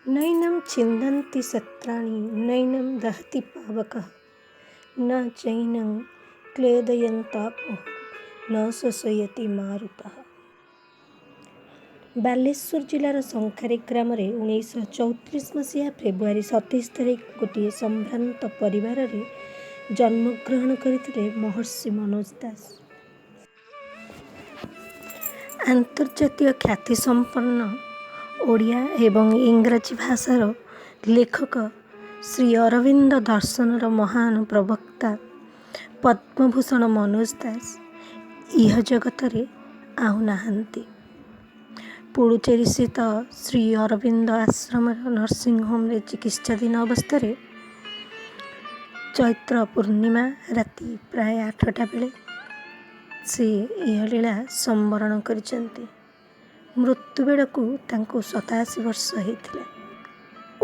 ନୈନଂ ଛିନ୍ଦନ୍ତି ଶସ୍ତ୍ରାଣି ନୈନଂ ଦହତି ପାବକଃ ନ ଚୈନଂ କ୍ଲେଦୟନ୍ତ୍ୟାପୋ ନ ଶୋଷୟତି ମାରୁତଃ। ବାଲେଶ୍ୱର ଜିଲ୍ଲାର ଶଙ୍ଖାରୀ ଗ୍ରାମରେ 1934 ମସିହା ଫେବୃଆରୀ 27 ତାରିଖ ଗୋଟିଏ ସମ୍ଭ୍ରାନ୍ତ ପରିବାରରେ ଜନ୍ମଗ୍ରହଣ କରିଥିଲେ ମହର୍ଷି ମନୋଜ ଦାସ। ଆନ୍ତର୍ଜାତୀୟ ଖ୍ୟାତିସମ୍ପନ୍ନ ଓଡ଼ିଆ ଏବଂ ଇଂରାଜୀ ଭାଷାର ଲେଖକ, ଶ୍ରୀ ଅରବିନ୍ଦ ଦର୍ଶନର ମହାନ ପ୍ରବକ୍ତା ପଦ୍ମଭୂଷଣ ମନୋଜ ଦାସ ଇହ ଜଗତରେ ଆଉ ନାହାନ୍ତି। ପୁଡୁଚେରୀସ୍ଥିତ ଶ୍ରୀ ଅରବିନ୍ଦ ଆଶ୍ରମର ନର୍ସିଂହୋମରେ ଚିକିତ୍ସାଧୀନ ଅବସ୍ଥାରେ ଚୈତ୍ର ପୂର୍ଣ୍ଣିମା ରାତି ପ୍ରାୟ 8ଟା ବେଳେ ସେ ଇହଲୀଳା ସମ୍ବରଣ କରିଛନ୍ତି। ମୃତ୍ୟୁ ବେଳକୁ ତାଙ୍କୁ 87 ବର୍ଷ ହେଇଥିଲା।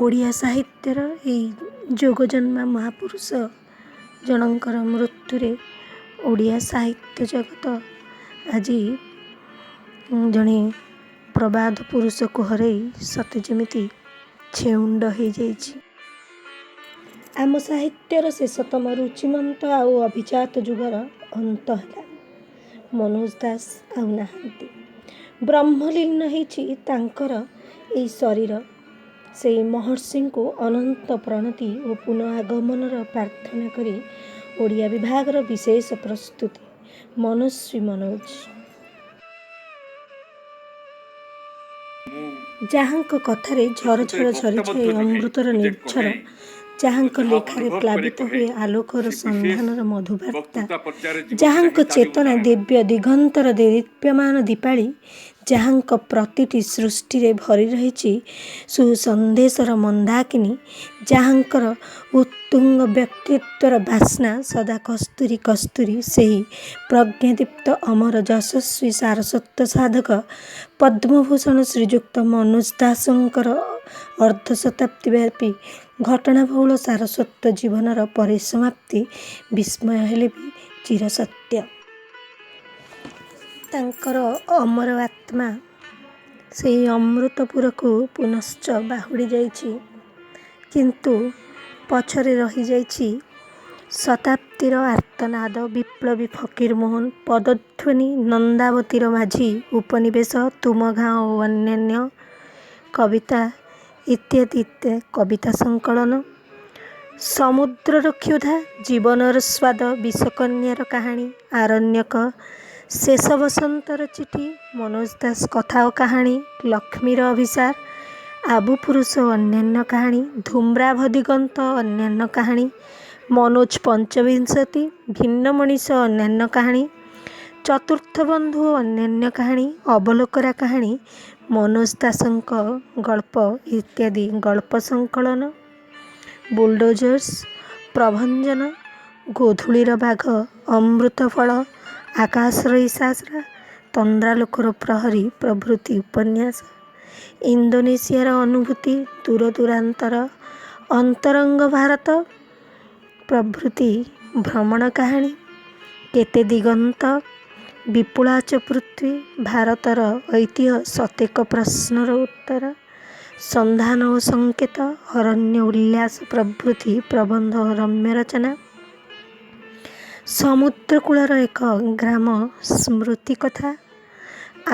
ଓଡ଼ିଆ ସାହିତ୍ୟର ଏଇ ଯୋଗଜନ୍ମା ମହାପୁରୁଷ ଜଣଙ୍କର ମୃତ୍ୟୁରେ ଓଡ଼ିଆ ସାହିତ୍ୟ ଜଗତ ଆଜି ଜଣେ ପ୍ରବାଦ ପୁରୁଷକୁ ହରେଇ ସତେ ଯେମିତି ଛେଉଣ୍ଡ ହେଇଯାଇଛି। ଆମ ସାହିତ୍ୟର ଶେଷତମ ରୁଚିମନ୍ତ ଆଉ ଅଭିଜାତ ଯୁଗର ଅନ୍ତ ହେଲା। ମନୋଜ ଦାସ ଆଉ ନାହାନ୍ତି। ବ୍ରହ୍ମଲୀନ ହେଇଛି ତାଙ୍କର ଏଇ ଶରୀର। ସେଇ ମହର୍ଷିଙ୍କୁ ଅନନ୍ତ ପ୍ରଣତି ଓ ପୁନଃ ଆଗମନର ପ୍ରାର୍ଥନା କରି ଓଡ଼ିଆ ବିଭାଗର ବିଶେଷ ପ୍ରସ୍ତୁତି ମନସ୍ୱୀ ମନୋଜ। ମୁଁ ଯାହାଙ୍କ କଥାରେ ଝର ପ୍ରକୃତରେ ଝର ବକ୍ତା ଝରିଯାଏ ମଧ୍ୟ ନୁହେଁ। ଅମୃତର ମୁଁ ଯେ ନିର୍ଝର, କହେ, ମୁଁ ଯାହାଙ୍କ ଯାହା ଲେଖାରେ ଅନୁଭବ କରି ପ୍ଲାବିତ କହେ, ହୁଏ ଆଲୋକର ସେ ବିଶେଷ ସନ୍ଧାନର ମଧୁବାର୍ତ୍ତା, ବକ୍ତୃତା ପର୍ଯ୍ୟାୟରେ ଯିବ କି ଯାହାଙ୍କ ନାହିଁ ତା ବି ମୁଁ ଚେତନା ଜାଣେ ନା। ଦିବ୍ୟ ଦିଗନ୍ତର ଦେଦୀପ୍ୟମାନ ଦୀପାଳି, ଯାହାଙ୍କ ପ୍ରତିଟି ସୃଷ୍ଟିରେ ଭରି ରହିଛି ସୁସନ୍ଦେଶର ମନ୍ଦାକିନୀ, ଯାହାଙ୍କର ଉତ୍ତୁଙ୍ଗ ବ୍ୟକ୍ତିତ୍ୱର ବାସ୍ନା ସଦା କସ୍ତୁରୀ କସ୍ତୁରୀ, ସେହି ପ୍ରଜ୍ଞାଦୀପ୍ତ ଅମର ଯଶସ୍ୱୀ ସାରସ୍ୱତ ସାଧକ ପଦ୍ମଭୂଷଣ ଶ୍ରୀଯୁକ୍ତ ମନୋଜ ଦାସଙ୍କର ଅର୍ଦ୍ଧଶତାବ୍ଦୀ ବ୍ୟାପୀ ଘଟଣାବହୁଳ ସାରସ୍ୱତ ଜୀବନର ପରିସମାପ୍ତି ବିସ୍ମୟ ହେଲେ ବି ଚିରସତ୍ୟ। ତାଙ୍କର ଅମର ଆତ୍ମା ସେଇ ଅମୃତପୁରକୁ ପୁନଶ୍ଚ ବାହୁଡ଼ି ଯାଇଛି, କିନ୍ତୁ ପଛରେ ରହିଯାଇଛି ଶତାବ୍ଦୀର ଆର୍ତ୍ତନାଦ, ବିପ୍ଳବୀ ଫକୀରମୋହନ, ପଦଧ୍ୱନି, ନନ୍ଦାବତୀର ମାଝୀ, ଉପନିବେଶ, ତୁମ ଗାଁ ଓ ଅନ୍ୟାନ୍ୟ କବିତା ଇତ୍ୟାଦି ଇତ୍ୟାଦି କବିତା ସଂକଳନ, ସମୁଦ୍ରର କ୍ଷୁଧା, ଜୀବନର ସ୍ୱାଦ, ବିଷକନ୍ୟାର କାହାଣୀ, ଆରଣ୍ୟକ, ଶେଷ ବସନ୍ତର ଚିଠି, ମନୋଜ ଦାସ କଥା ଓ କାହାଣୀ, ଲକ୍ଷ୍ମୀର ଅଭିସାର, ଆବୁ ପୁରୁଷ ଓ ଅନ୍ୟାନ୍ୟ କାହାଣୀ, ଧୂମ୍ରାଭ ଦିଗନ୍ତ ଅନ୍ୟାନ୍ୟ କାହାଣୀ, ମନୋଜ ପଞ୍ଚବିଂଶତି, ଭିନ୍ନ ମଣିଷ ଅନ୍ୟାନ୍ୟ କାହାଣୀ, ଚତୁର୍ଥ ବନ୍ଧୁ ଓ ଅନ୍ୟାନ୍ୟ କାହାଣୀ, ଅବଲୋକରା କାହାଣୀ, ମନୋଜ ଦାସଙ୍କ ଗଳ୍ପ ଇତ୍ୟାଦି ଗଳ୍ପ ସଂକଳନ, ବୁଲଡୋଜର୍ସ, ପ୍ରଭଞ୍ଜନ, ଗୋଧୂଳିର ବାଘ, ଅମୃତଫଳ, ଆକାଶର ଇଶାରା, ତନ୍ଦ୍ରାଲୋକର ପ୍ରହରୀ ପ୍ରଭୃତି ଉପନ୍ୟାସ, ଇଣ୍ଡୋନେସିଆର ଅନୁଭୂତି, ଦୂରଦୂରାନ୍ତର, ଅନ୍ତରଙ୍ଗ ଭାରତ ପ୍ରଭୃତି ଭ୍ରମଣ କାହାଣୀ, କେତେ ଦିଗନ୍ତ, ବିପୁଳାଚ ପୃଥ୍ୱୀ, ଭାରତର ଐତିହ୍ୟ ଶତେକ ପ୍ରଶ୍ନର ଉତ୍ତର, ସନ୍ଧାନ ଓ ସଂକେତ, ଅରଣ୍ୟ ଉଲ୍ଲାସ ପ୍ରଭୃତି ପ୍ରବନ୍ଧ ଓ ରମ୍ୟ ରଚନା, ସମୁଦ୍ରକୂଳର ଏକ ଗ୍ରାମ ସ୍ମୃତି କଥା,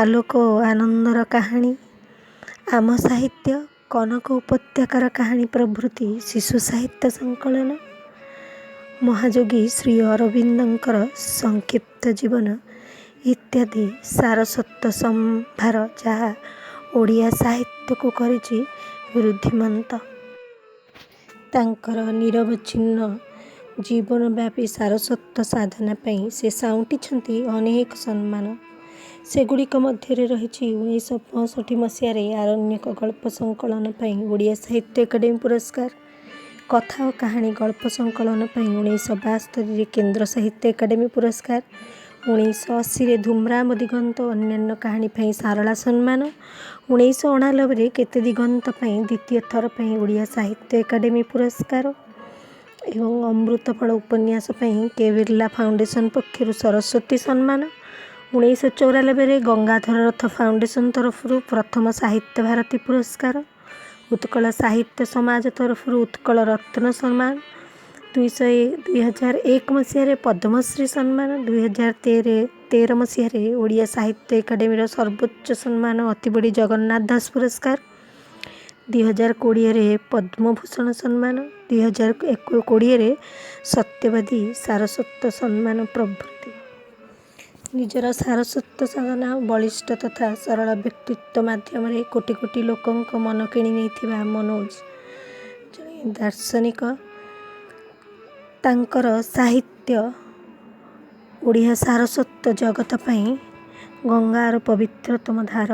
ଆଲୋକ ଓ ଆନନ୍ଦର କାହାଣୀ, ଆମ ସାହିତ୍ୟ, କନକ ଉପତ୍ୟକାର କାହାଣୀ ପ୍ରଭୃତି ଶିଶୁ ସାହିତ୍ୟ ସଂକଳନ, ମହାଯୋଗୀ ଶ୍ରୀ ଅରବିନ୍ଦଙ୍କର ସଂକ୍ଷିପ୍ତ ଜୀବନ ଇତ୍ୟାଦି ସାରସ୍ୱତ ସମ୍ଭାର, ଯାହା ଓଡ଼ିଆ ସାହିତ୍ୟକୁ କରିଛି ଋଦ୍ଧିମନ୍ତ। ତାଙ୍କର ନିରବଚ୍ଛିନ୍ନ ଜୀବନବ୍ୟାପୀ ସାରସ୍ୱତ ସାଧନା ପାଇଁ ସେ ସାଉଁଟିଛନ୍ତି ଅନେକ ସମ୍ମାନ। ସେଗୁଡ଼ିକ ମଧ୍ୟରେ ରହିଛି 1965 ମସିହାରେ ଆରଣ୍ୟକ ଗଳ୍ପ ସଂକଳନ ପାଇଁ ଓଡ଼ିଆ ସାହିତ୍ୟ ଏକାଡେମୀ ପୁରସ୍କାର, କଥା ଓ କାହାଣୀ ଗଳ୍ପ ସଂକଳନ ପାଇଁ 1972ରେ କେନ୍ଦ୍ର ସାହିତ୍ୟ ଏକାଡେମୀ ପୁରସ୍କାର, 1980ରେ ଧୂମ୍ରାବ ଦିଗନ୍ତ ଅନ୍ୟାନ୍ୟ କାହାଣୀ ପାଇଁ ସାରଳା ସମ୍ମାନ, 1989ରେ କେତେ ଦିଗନ୍ତ ପାଇଁ ଦ୍ୱିତୀୟ ଥର ପାଇଁ ଓଡ଼ିଆ ସାହିତ୍ୟ ଏକାଡେମୀ ପୁରସ୍କାର ଏବଂ ଅମୃତଫଳ ଉପନ୍ୟାସ ପାଇଁ କେ ବିର୍ଲା ଫାଉଣ୍ଡେସନ୍ ପକ୍ଷରୁ ସରସ୍ୱତୀ ସମ୍ମାନ, 1994ରେ ଗଙ୍ଗାଧର ରଥ ଫାଉଣ୍ଡେସନ୍ ତରଫରୁ ପ୍ରଥମ ସାହିତ୍ୟ ଭାରତୀ ପୁରସ୍କାର, ଉତ୍କଳ ସାହିତ୍ୟ ସମାଜ ତରଫରୁ ଉତ୍କଳ ରତ୍ନ ସମ୍ମାନ, 2001 ମସିହାରେ ପଦ୍ମଶ୍ରୀ ସମ୍ମାନ, 2013 ମସିହାରେ ଓଡ଼ିଆ ସାହିତ୍ୟ ଏକାଡେମୀର ସର୍ବୋଚ୍ଚ ସମ୍ମାନ ଅତିବଡ଼ି ଜଗନ୍ନାଥ ଦାସ ପୁରସ୍କାର, 2020ରେ ପଦ୍ମଭୂଷଣ ସମ୍ମାନ, 2020ରେ ସତ୍ୟବାଦୀ ସାରସ୍ୱତ ସମ୍ମାନ ପ୍ରଭୃତି। ନିଜର ସାରସ୍ୱତ ସାଧନା, ବଳିଷ୍ଠ ତଥା ସରଳ ବ୍ୟକ୍ତିତ୍ୱ ମାଧ୍ୟମରେ କୋଟି କୋଟି ଲୋକଙ୍କ ମନ କିଣି ନେଇଥିବା ମନୋଜ ଜଣେ ଦାର୍ଶନିକ। ତାଙ୍କର ସାହିତ୍ୟ ଓଡ଼ିଆ ସାରସ୍ୱତ ଜଗତ ପାଇଁ ଗଙ୍ଗାର ପବିତ୍ରତମ ଧାର।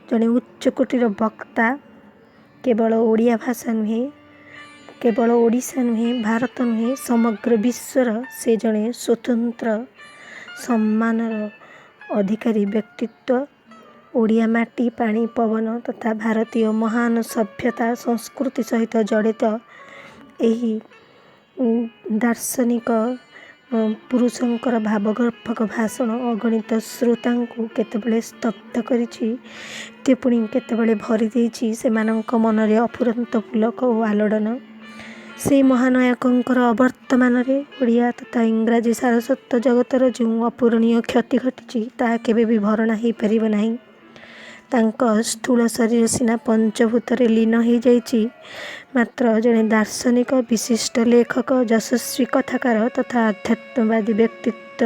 ଜଣେ ଉଚ୍ଚକୋଟୀର ବକ୍ତା, କେବଳ ଓଡ଼ିଆ ଭାଷା ନୁହେଁ, କେବଳ ଓଡ଼ିଶା ନୁହେଁ, ଭାରତ ନୁହେଁ, ସମଗ୍ର ବିଶ୍ୱର ସେ ଜଣେ ସ୍ୱତନ୍ତ୍ର ସମ୍ମାନର ଅଧିକାରୀ ବ୍ୟକ୍ତିତ୍ୱ। ଓଡ଼ିଆ ମାଟି, ପାଣି, ପବନ ତଥା ଭାରତୀୟ ମହାନ ସଭ୍ୟତା ସଂସ୍କୃତି ସହିତ ଜଡ଼ିତ ଏହି ଦାର୍ଶନିକ ପୁରୁଷଙ୍କର ଭାବଗର୍ଭକ ଭାଷଣ ଅଗଣିତ ଶ୍ରୋତାଙ୍କୁ କେତେବେଳେ ସ୍ତବ୍ଧ କରିଛି ତ ପୁଣି କେତେବେଳେ ଭରି ଦେଇଛି ସେମାନଙ୍କ ମନରେ ଅଫୁରନ୍ତ ପୁଲକ ଓ ଆଲୋଡ଼ନ। ସେଇ ମହାନାୟକଙ୍କର ଅବର୍ତ୍ତମାନରେ ଓଡ଼ିଆ ତଥା ଇଂରାଜୀ ସାରସ୍ୱତ ଜଗତର ଯେଉଁ ଅପୂରଣୀୟ କ୍ଷତି ଘଟିଛି, ତାହା କେବେ ବି ଭରଣା ହୋଇପାରିବ ନାହିଁ। ତାଙ୍କ ସ୍ଥୂଳ ଶରୀର ସିନା ପଞ୍ଚଭୂତରେ ଲୀନ ହୋଇଯାଇଛି, ମାତ୍ର ଜଣେ ଦାର୍ଶନିକ, ବିଶିଷ୍ଟ ଲେଖକ, ଯଶସ୍ୱୀ କଥାକାର ତଥା ଆଧ୍ୟାତ୍ମବାଦୀ ବ୍ୟକ୍ତିତ୍ୱ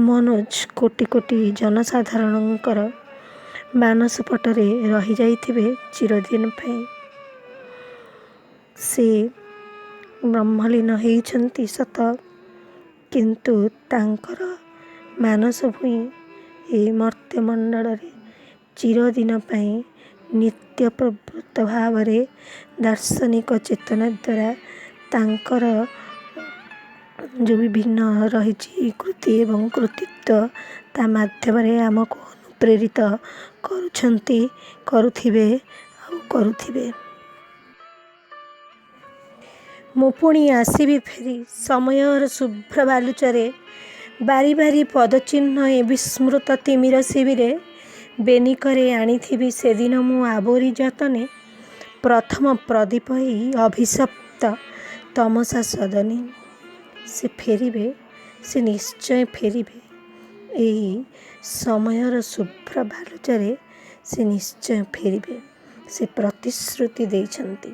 ମନୋଜ କୋଟି କୋଟି ଜନସାଧାରଣଙ୍କର ମାନସପଟରେ ରହିଯାଇଥିବେ ଚିରଦିନ ପାଇଁ। ସେ ବ୍ରହ୍ମଲୀନ ହେଇଛନ୍ତି ସତ, କିନ୍ତୁ ତାଙ୍କର ମାନସ ଭୂଇଁ ଏହି ମର୍ତ୍ତ୍ୟମଣ୍ଡଳରେ ଚିରଦିନ ପାଇଁ ନିତ୍ୟ ପ୍ରବୃତ୍ତ ଭାବରେ ଦାର୍ଶନିକ ଚେତନା ଦ୍ୱାରା ତାଙ୍କର ଯେଉଁ ବିଭିନ୍ନ ରହିଛି କୃତି ଏବଂ କୃତିତ୍ୱ, ତା ମାଧ୍ୟମରେ ଆମକୁ ଅନୁପ୍ରେରିତ କରୁଛନ୍ତି, କରୁଥିବେ ଆଉ କରୁଥିବେ। ମୁଁ ପୁଣି ଆସିବି ଫେରି ସମୟର ଶୁଭ୍ର ବାଲୁଚାରେ, ବାରି ବାରି ପଦଚିହ୍ନ ଏ ବିସ୍ମୃତ ତିମିର ଶିବିରେ। ବେନିକରେ ଆଣିଥିବି ସେଦିନ ମୁଁ ଆବୋରି ଯତନେ ପ୍ରଥମ ପ୍ରଦୀପ ଏଇ ଅଭିଶପ୍ତ ତମସା ସଦନେ। ସେ ଫେରିବେ, ସେ ନିଶ୍ଚୟ ଫେରିବେ। ଏହି ସମୟର ଶୁଭ୍ର ବାଲୁଚାରେ ସେ ନିଶ୍ଚୟ ଫେରିବେ। ସେ ପ୍ରତିଶ୍ରୁତି ଦେଇଛନ୍ତି।